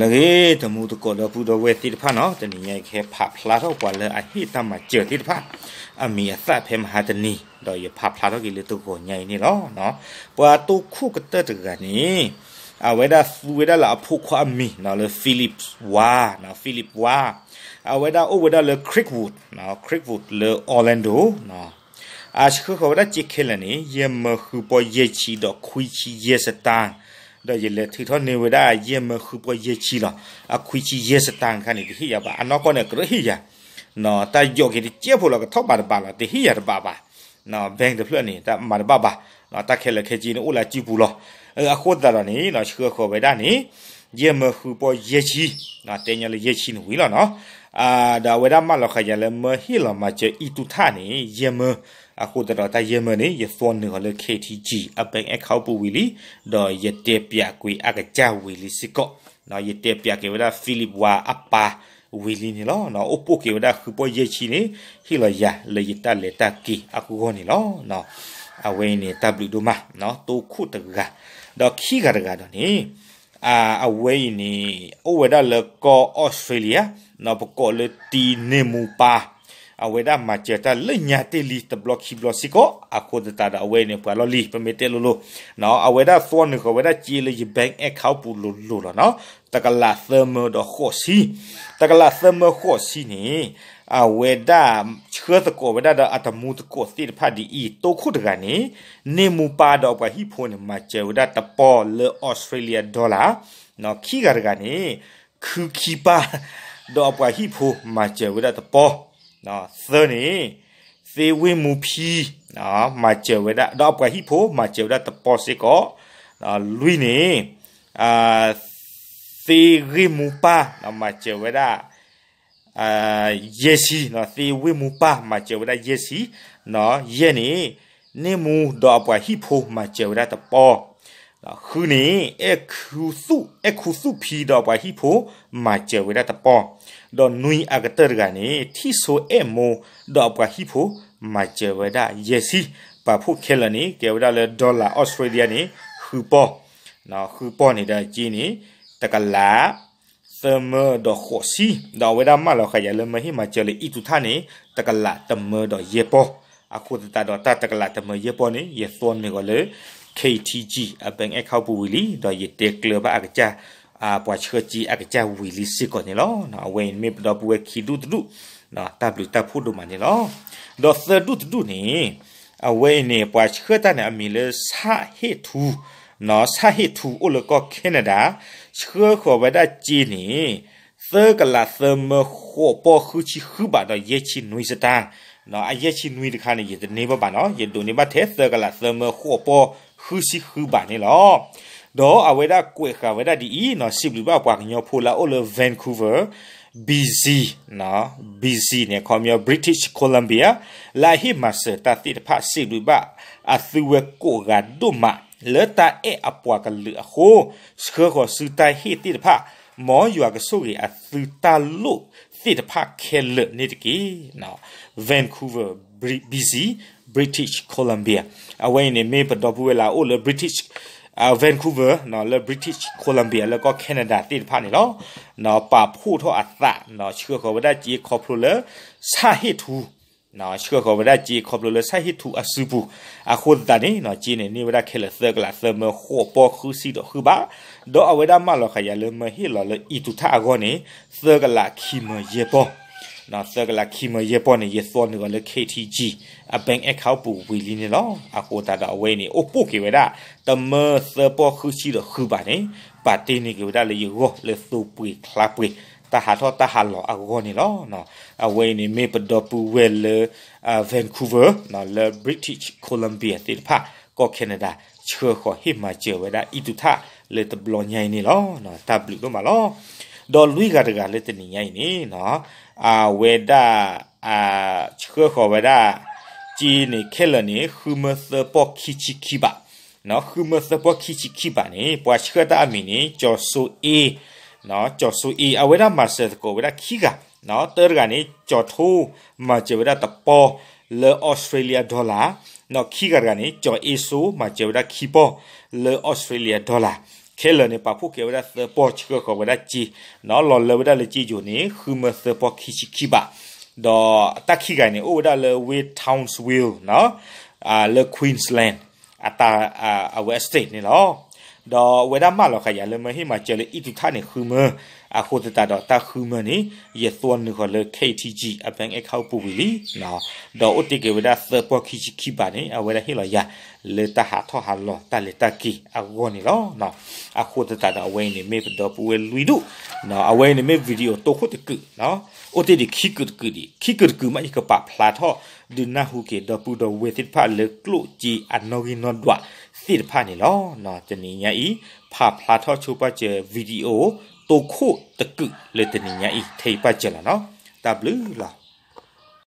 လၢအဂ့ၤ တမူသကိးဒီပုၢ်ဒီဝဲၢ်သ့ၣ်တဖၣ်နီၤ, တနံၤညါအံၤ ကဟဲဖးဖျါထီၣ်ပှၤလၢအဟ့ၣ်တၢ်မၤစၢၤသ့ၣ်တဖၣ် အမံၤအသၣ်ဖဲမဟါတနံၤ, ဒီးယဖးဖျါထီၣ်က့ၤလၢတဂီၤညါအံၤန့ၣ်လီၤ. ပှၤတိခိၣ်ကတၢၢ်တဂၤန့ၣ် အဝဲဒၣ်သူဝဲဒၣ်လၢအဖိခွါအမံၤနီၤ လၢ Philip Wah, Philip Wah, အဝဲဒၣ်အိၣ်ဝဲဒၣ်လၢ Creekwood, Creekwood လၢ Orlando အဆှၢဃီၤဝဲဒၣ်စ့ခဲလၢာ်န့ၣ် ယဲၢ်မၢဃုပီၢ်ယဲၢ်ဆံဒီးခွံဆံယဲၢ်စတၢၣ်, ဒီးယလဲၤထုးထီၣ်န့ၢ်ဝဲဒၣ် ယဲၢ်မၢဃုပီၢ်ယဲၢ်ဆံလီၤ. အခွံဆံယဲၢ်စတၢၣ်တခါန့ၣ် တဟ့ၣ်ယၤဘၣ်, အနီၢ်ကီၢ်န့ၣ် အကြၢးဟ့ၣ်ယၤ, တၢ်ယီၣ်က့ၤတစဲးဖိလီၤ ကထီၣ်ဘးတဘးလီၤ တဟ့ၣ်ယၤတဘးဘၣ်, bank တဖျၢၣ်န့ၣ် တၢ်မၤတဘၣ်ဘၣ်, တၢ်ခဲလၢာ်ခဲဆ့န့ၣ် အိၣ်လၢစုပူၤလီၤ. အဃိသတးဒီးန့ၣ် ဆှၢဃီၤဝဲဒၣ်န့ၣ် ယဲၢ်မၢဃုပီၢ်ယဲၢ်ဆံ, တဲညီလၢယဲၢ်ဆံန့ၣ်ဝံၤလီၤနီၤ. ဒီးအဝဲဒၣ်မၢလီၤဃာ်ယၤလၢမၢဟ့ၣ်လီၤမၤစၢၤအံၣ်တူၢ်ထၣ်န့ၣ် ယဲၢ်မၢ, အဃိသတးဒီးတၢ်ယဲၢ်မၢန့ၣ် ယသွီနုာ်အီၤလၢ K T G အ bank account ပူၤဝံၤလံ, ဒီးယတဲပၠးကွံာ်အကစၢ်ဝံၤလံစ့ၢ်ကီး, ယတဲပၠးက့ၤဝဲဒၣ် Philip Wah အပၢ်ဝံၤလံန့ၣ်လီၤ. အိၣ်ပိၢ်က့ၤဝဲဒၣ်ဃုပီၢ်ယဲၢ်ဆံန့ၣ် ဟ့ၣ်လီၤယၤလၢယတၢ်လဲၤတၢ်က့ၤအဂီၢ်န့ၣ်လီၤ. အဝဲအံၤန့ၣ် တၢ်ဘျုးဒိၣ်မး, တိခိၣ်တဂၤ, ဒီးခံဂၤတဂၤဒီးန့ၣ် အဝဲအံၤန့ၣ် အိၣ်ဝဲဒၣ်လၢကီၢ်အီစထြ့လယါ, ပကိးလၢတံန့ၢ်မူပၢ်, အဝဲဒၣ်မၤစၢၤတၢ်လၢညါတ့ၢ်လံတဘျီခံဘျီစ့ၢ်ကီး, အဃိသတးဒီးအဝဲအံၤန့ၣ် ပှၤလီၢ်လံၤ ပမ့ၢ်တဲလိၤလိၤ, အဝဲဒၣ်သွီနုာ်ဃီၤဝဲဒၣ်စ့လၢယ bank account ပူၤလိၤလိၤလီၤနီၤ, တကလးသၢမၢဒီးဃိးဆံ, တကလးသၢမၢဃိးဆံန့ၣ် အဝဲဒၣ်ဆှၢသကိးဝဲဒၣ်ဒီးအတမူသကိးသ့ၣ်တဖၣ်ဒ်အံၤ, တိခိၣ်တဂၤန့ၣ် န့ၢ်မူပၢ်ဒီးအပှၤဟံၣ်ဖိန့ၣ် မၤစၢၤဝဲဒၣ်တပီၢ်လၢ Australia dollar, ခံဂၤတဂၤန့ၣ် ခုခံပၢ် ဒီးအပှၤဟံၣ်ဖိမၤစၢၤဝဲဒၣ်တပီၢ်, သၢန့ၣ် သ့ဝ့ၢ်မူဖံ မၤစၢၤဝဲဒၣ် ဒီးအပှၤဟံၣ်ဖိမၤစၢၤဝဲဒၣ်တပီၢ်စ့ၢ်ကီး, လွံၢ်န့ၣ် သ့ဂ့ၢ်မူပၢ် မၤစၢၤဝဲဒၣ် ယဲၢ်ဆံ, သ့ဝ့ၢ်မူပၢ်မၤစၢၤဝဲဒၣ်ယဲၢ်ဆံ, ယဲၢ်န့ၣ် န့ၢ်မူဒီးအပှၤဟံၣ်ဖိမၤစၢၤဝဲဒၣ်တပီၢ်, ဃုန့ၣ် အဲၣ်ခူသူၣ်ဖံဒီးအပှၤဟံၣ်ဖိမၤစၢၤဝဲဒၣ်တပီၢ်, ဒီးနွံအကတၢၢ်တဂၤန့ၣ် ထံၣ်ဆိအဲၣ်မိၢ်ဒီးအပှၤဟံၣ်ဖိမၤစၢၤဝဲဒၣ်ယဲၢ်ဆံ, ပာ်ဖှိၣ်ခဲလၢာ်န့ၣ် ကဲဝဲဒၣ်လၢ dollar Australia န့ၣ် ဃုပီၢ်, ဃုပီၢ်န့ၣ်ဒီးက့န့ၣ် တကလး သၢမၢဒီးဃိးဆံ, ဒီးအဝဲဒၣ်မၢလီၤဃာ်ယၤလၢမၢဟ့ၣ်မၤစၢၤလၢအံၣ်တူၢ်ထၣ်န့ၣ် တကလးတမၢဒီးယဲၢ်ပီၢ်, အဃိသတးဒီးတၢ်တကလးတမၢယဲၢ်ပီၢ်န့ၣ် ယသွီနုာ်အီၤလၢ K T G အ bank account ပူၤဝံၤလံ, ဒီးယတဲကျၢၤဘၣ်အကစၢ် ပှၤဆှၢစ့အကစၢ်ဝံၤလံစ့ၢ်ကီးန့ၣ်လီၤ. အဝဲအံၤမ့ၢ်ပဒီပုၢ်ဝဲၢ်ခံဒူၣ်တဒူၣ်, တၢ်ဘျုးတၢ်ဖှိၣ်ဒိၣ်မးန့ၣ်လီၤ. ဒီးသၢဒူၣ်တဒူၣ်န့ၣ် အဝဲအံၤန့ၣ် ပှၤဆှၢတၢ်န့ၣ်အမံၤလၢ ဆၣ်ဟ့ၣ်ထူ, ဆၣ်ဟ့ၣ်ထူအိၣ်လၢကီၢ် Canada, ဆှၢဃီၤဝဲဒၣ်စ့န့ၣ် သၢကလးသၢမၢဃိးပီၢ်ဃုဆံဃုဘးဒီးယဲၢ်ဆံနွံစတၢၣ်, အယဲၢ်ဆံနွံတခါန့ၣ် ယတန့ၢ်ဘၣ်ဘၣ်နီၤ, ယဒိးန့ၢ်ဘၣ်ထဲသၢကလးသၢမၢဃိးပီၢ်ဃုဆံဃုဘးန့ၣ်လီၤ. ဒီးအဝဲဒၣ်ကွဲးဃာ်ဝဲဒၣ်ဒ်အံၤနီၤ, စံးဘျုးဘၣ်ပှၤကညီဖိလၢအအိၣ်လၢ Vancouver, B C, B C န့ၣ် ခီပညီ British Columbia လၢအဟ့ၣ်မၤစၢၤတၢ်သ့ၣ်တဖၣ် စံးဘျုးဘၣ်အသုဝဲကိးဂၤဒိၣ်မး လၢတၢ်အဲၣ်အပှၤကလုာ်အဃိ, ဆှၢဃီၤဆူတၢ်ဟ့ၣ်သ့ၣ်တဖၣ်, မ်ယွၤကဆိၣ်ဂ့ၤအသုတၢ်လိၣ်သ့ၣ်တဖၣ်ခဲလၢာ်န့ၣ်တက့ၢ်. Vancouver, B C, British Columbia, အဝဲအံၤန့ၣ် မ့ၢ်ပဒီပုၢ်ဝဲၢ်လၢအအိၣ်လၢ British, Vancouver လၢ British Columbia လၢကီၢ် Canada သ့ၣ်တဖၣ်န့ၣ်လီၤ. ပာ်ဖှိၣ်ထီၣ်အသး ဆှၢဃီၤဝဲဒၣ်စ့ခီဖျိလၢ ဆၣ်ဟ့ၣ်ထူ ဆှၢဃီၤဝဲဒၣ်စ့ခီဖျိလၢဆၣ်ဟ့ၣ်ထူအစုပူၤ, အဃိသတးန့ၣ် စ့န့ၣ်န့ၢ်ဝဲဒၣ်ခဲလၢာ်သၢကလးသၢမၢဃိးပီၢ်ဃုဆံဒီးဃုဘး, ဒီးအဝဲဒၣ်မၢလီၤဃာ်ယၤလၢမၢဟ့ၣ်လီၤလၢအံၣ်တူၢ်ထၣ်အဂီၢ်န့ၣ် သၢကလးခံမၢယဲၢ်ပီၢ်, သၢကလးခံမၢယဲၢ်ပီၢ်န့ၣ် ယသွီနုာ်အီၤလၢ K T G အ bank account ပူၤဝံၤလံန့ၣ်လီၤ. အဃိသတးဒီးအဝဲအံၤန့ၣ် အိၣ်ပိၢ်က့ၤဝဲဒၣ် တမၢသၢပီၢ်ဃုဆံဒီးဃုဘးန့ၣ် ပာ်တ့ၢ်န့ၢ်က့ၤဝဲဒၣ်လၢယဂီၢ်လၢသိပှ့ၤချါပှ့ၤ တၢ်ဟးထီၣ်တၢ်ဟးလီၤအဂီၢ်န့ၣ်လီၤ. အဝဲအံၤန့ၣ်မ့ၢ်ပဒီပုၢ်ဝဲၢ်လၢ Vancouver လၢ British Columbia သ့ၣ်တဖၣ် ကီၢ် Canada ဆှၢဃီၤဟ့ၣ်မၤစၢၤဝဲဒၣ်အံၣ်တူၢ်ထၣ်လၢတဘျီညါအံၤန့ၣ်လီၤ. တၢ်ဘျုးဒိၣ်မးလီၤ. ဒီးလွံၢ်ဂၤတဂၤလၢတနံၤညါအံၤန့ၣ် အဝဲဒၣ် ဆှၢဃီၤဝဲဒၣ် စ့န့ၣ်ခဲလၢာ်န့ၣ် ဃုမၢသၢပီၢ်ခံဆံခံဘး, ဃုမၢသၢပီၢ်ခံဆံခံဘးန့ၣ် ပှၤဆှၢတၢ်အမံၤန့ၣ် ကၠီၤစိအ့, ကၠီၤစိအ့ အဝဲဒၣ်မၤစၢၤသကိးဝဲဒၣ်ခံဂၤ, တၢတဂၤန့ၣ် ကၠီၤထိ မၤစၢၤဝဲဒၣ်တပီၢ်လၢ Australia dollar, ခံဂၤတဂၤန့ၣ် ကၠီၤအ့စိ မၤစၢၤဝဲဒၣ်ခံပီၢ်လၢ Australia dollar ခဲလၢာ်န့ၣ် ပာ်ဖှိၣ်က့ၤဝဲဒၣ်သၢပီၢ်ဆှၢဃီၤဝဲဒၣ်စ့, လီၤလၢဝဲဒၣ်လၢစ့ယိၤန့ၣ် ဃုမၢသၢပီၢ်ခံဆံခံဘး, ဒီးတၢ်ခံဂၤန့ၣ် အိၣ်ဝဲဒၣ်လၢဝ့ၢ် Townsville လၢ Queensland အဝဲအ state န့ၣ်လီၤ. ဒီးအဝဲဒၣ်မၢလီၤဃာ်ယၤလၢမၢဟ့ၣ်မၤစၢၤလၢအံၣ်တူၢ်ထၣ်န့ၣ်ဃုမၢ, အဃိသတးဒီးတၢ်ဃုမၢန့ၣ် ယသွီနုာ်ဃီၤလၢ K T G အ bank account ပူၤဝံၤလံ, ဒီးအိၣ်တ့ၢ်က့ၤဝဲဒၣ်သၢပီၢ်ခံဆံခံဘးန့ၣ် အဝဲဒၣ်ဟ့ၣ်လီၤယၤ လၢတၢ်ဟးထီၣ်ဟးလီၤတၢ်လဲၤတၢ်က့ၤအဂီၢ်န့ၣ်လီၤ. အဃိသတးဒီးအဝဲအံၤန့ၣ်မ့ၢ်ပဒီပုၢ်ဝဲၢ်လွံၢ်ဒူၣ်, အဝဲအံၤန့ၣ်မ့ၢ် video တိခိၣ်တကုာ်, အိၣ်တ့ၢ်ဒံးခံကုာ်တကုာ်ဒံး, ခံကုာ်တကုာ်မး ယကပာ်ဖျါထီၣ် ဒုးနၢ်ဟူက့ၤဒီပုၢ်ဒီဝဲၢ်သ့ၣ်တဖၣ်လၢကျိၣ်စ့အနီၣ်ဂံၢ်နီၣ်ဒွးသ့ၣ်တဖၣ်န့ၣ်လီၤ. တနံၤညါအံၤ ဖးဖျါထီၣ်ဆိပာ်စၢၤ video တိခိၣ်တကုာ်လၢတနံၤညါအံၤ ထဲအံၤပာ်စၢၤလီၤနီၤ. တၢ်ဘျုးလီၤ.